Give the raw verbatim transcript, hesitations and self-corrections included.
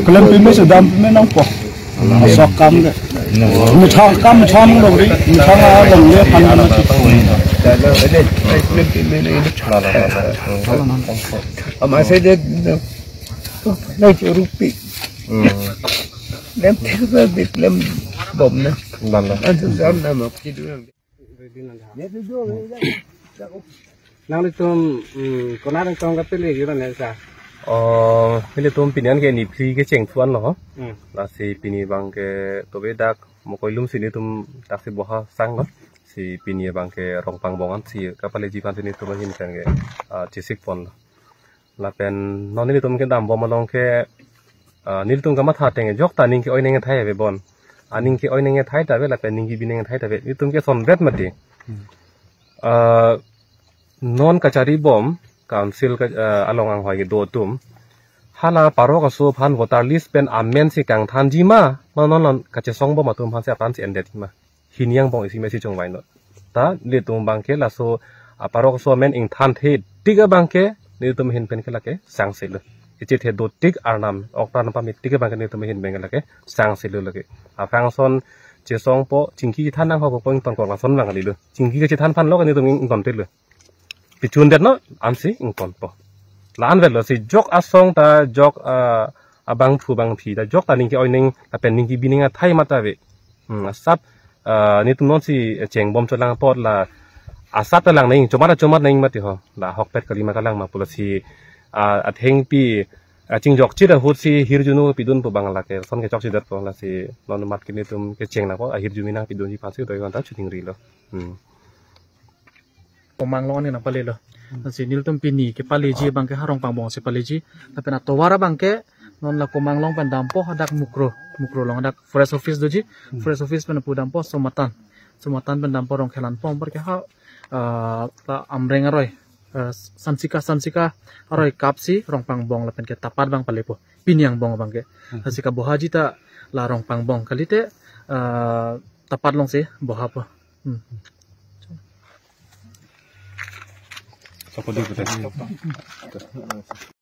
Klem pime sedam pime nangpo. Sok kam de. Methang kam methang lo ri. Methang a long le pan na. Ama se de na rupi. Lem thek ba bit lem bom na. Ansu jam na mak kidu. Nanglitum, hmm, konat nangtong kapele yura ne sa? Oh, nelitum pini an ke niphli kecheng thu anlo. Hmm. Lasi pini abang ke tobe dak Mokoilum si nelitum daksi boha sang lo. Si pini abang ke Rongpangbong ansi kapaleji aphan si nelitum ahin pen ke, ah, chesik ponlo. Lapen non nelitum kedam bom along ke, ah, nelitum kamatha ateng jokta aning ke-oi nang kethai ave bon. Aning ke-oi nang kethai ta ave lapen aning kebi nang kethai ta ave. Nelitum kesonbet mati. Ah, non kachari bom, council ka, ah, along anghoi kedo atum. Hala parok aso aphan voter list pen amen si kangthanji ma, ma non non kachesong bom atum aphan si aphan si endet ma. Hini angbong isi mesi chongvai non. Ta nelitum abang ke laso aparok aso amen ingthan the tik abang ke nelitum ahin pen ke lake sangse lo. Ichethe dotik arnam okra nangpame tik abang ke nelitum ahin pen ke lake sangse lo lake. Aphrang ason chesongpo chingki chethan nanghokpo ingtonkok lason abang kalilo. Chingki kachethan aphan lo ke nelitum ingtonte lo. Pichun det non ansi ingtonpo. La-an vet lo si jok asong ta jok, ah, abangphu abangphi ta jokta aning ke-oi nang lapen aning kebi nang kethai mata ave. Hmm, asap, ah, nelitum non si cheng bom cholang apot la asap ta lang nang chomat chomat nang mati ho. La ahokpet kali ma kalang ma pulo si, ah, athengpi, ah, chingjokchit ahut si hirjume pidun pu abang lake son kechokchedetpo lasi non mat ke nelitum kecheng nangpo ahirjume nangpidunji aphan si doi anta chuting rilo. Hmm. Komanglong ani nangpalelo. Hmm. Lasi nelitum pini kepaleji abang ke ha Rongpangbong si paleji. Lapen atovar abang ke non la Komanglong pen dampo hadak Mukro. Mukro along hadak forest office doji. Hmm. Forest office pen pu dampo Somatan. Somatan pen dampo Rongkhelan pom per ke ha, ah, ta Amreng aroi. Ah, Sansika Sansika aroi kapsi Rongpangbong lapen ke Tapat abang palepo. Pini angbong abang ke. Hmm. Lasi kabohaji ta la Rongpangbong kalite, ah, Tapat along si bohapo. Hmm.